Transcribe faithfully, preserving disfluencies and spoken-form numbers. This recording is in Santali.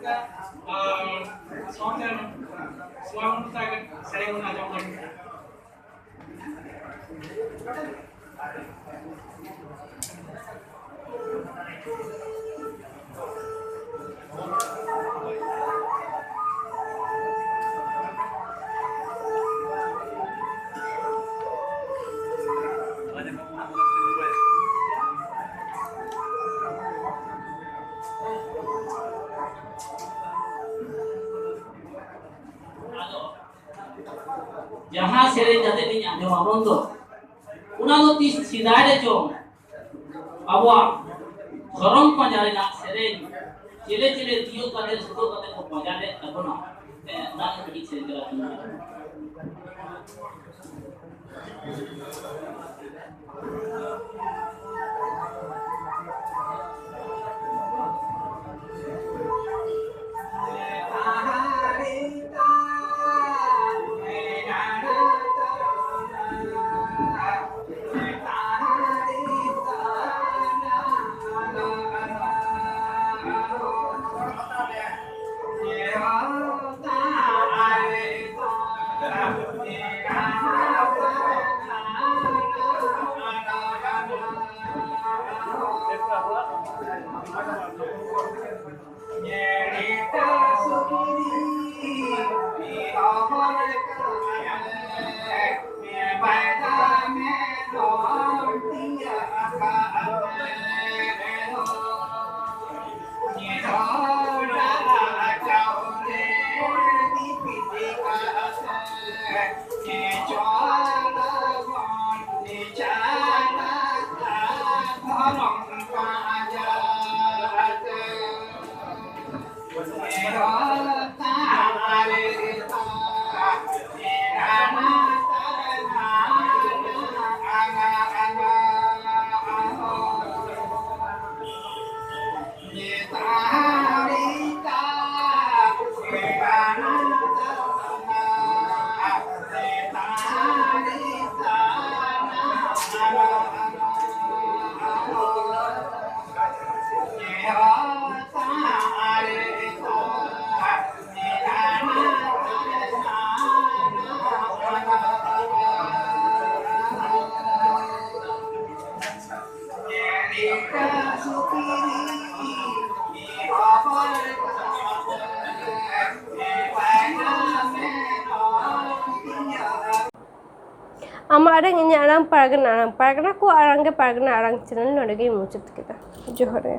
ᱟᱨ ᱥᱟᱶᱛᱮ ᱥᱚᱢᱟᱱ ᱢᱚᱛᱟ ᱥᱮᱨᱮᱧ ᱵᱚᱱ ᱟᱸᱡᱚᱢ ᱞᱟᱹᱜᱤᱫ᱾ ᱡᱟᱦᱟᱸ ᱥᱮᱨᱮᱧ ᱠᱟᱛᱮ ᱞᱤᱧ ᱟᱸᱡᱚᱢ ᱟᱵᱚᱱ ᱫᱚ, ᱚᱱᱟ ᱫᱚ ᱛᱤᱥ ᱥᱮᱫᱟᱭ ᱨᱮ ᱪᱚᱝ ᱟᱵᱚᱣᱟᱜ ᱫᱷᱚᱨᱚᱢ ᱯᱟᱸᱡᱟ ᱨᱮᱱᱟᱜ ᱥᱮᱨᱮᱧ ᱪᱮᱞᱮ ᱪᱮᱞᱮ ᱛᱤᱭᱳᱜ ᱠᱟᱛᱮ ᱥᱩᱛᱩᱜ ᱠᱟᱛᱮ ᱠᱚ ᱯᱟᱸᱡᱟ ᱞᱮᱫ ᱛᱟᱵᱚᱱᱟ᱾ ᱮ, ᱚᱱᱟ ᱜᱮ ᱠᱟᱹᱴᱤᱡ ᱥᱮᱨᱮᱧ ᱛᱮᱞᱟ ᱛᱤᱧ ᱟᱸᱡᱚᱢ᱾ ᱟᱢᱟᱜ ᱟᱲᱟᱝ, ᱤᱧᱟᱹᱜ ᱟᱲᱟᱝ, ᱯᱟᱨᱜᱟᱱᱟ ᱟᱲᱟᱝ, ᱯᱟᱨᱜᱟᱱᱟ ᱠᱚ ᱟᱲᱟᱝ ᱜᱮ ᱯᱟᱨᱜᱟᱱᱟ ᱟᱲᱟᱝ ᱪᱮᱱᱮᱞ ᱱᱚᱰᱮ ᱜᱮᱧ ᱢᱩᱪᱟᱹᱫ ᱠᱮᱫᱟ᱾ ᱡᱚᱦᱟᱨ ᱜᱮ᱾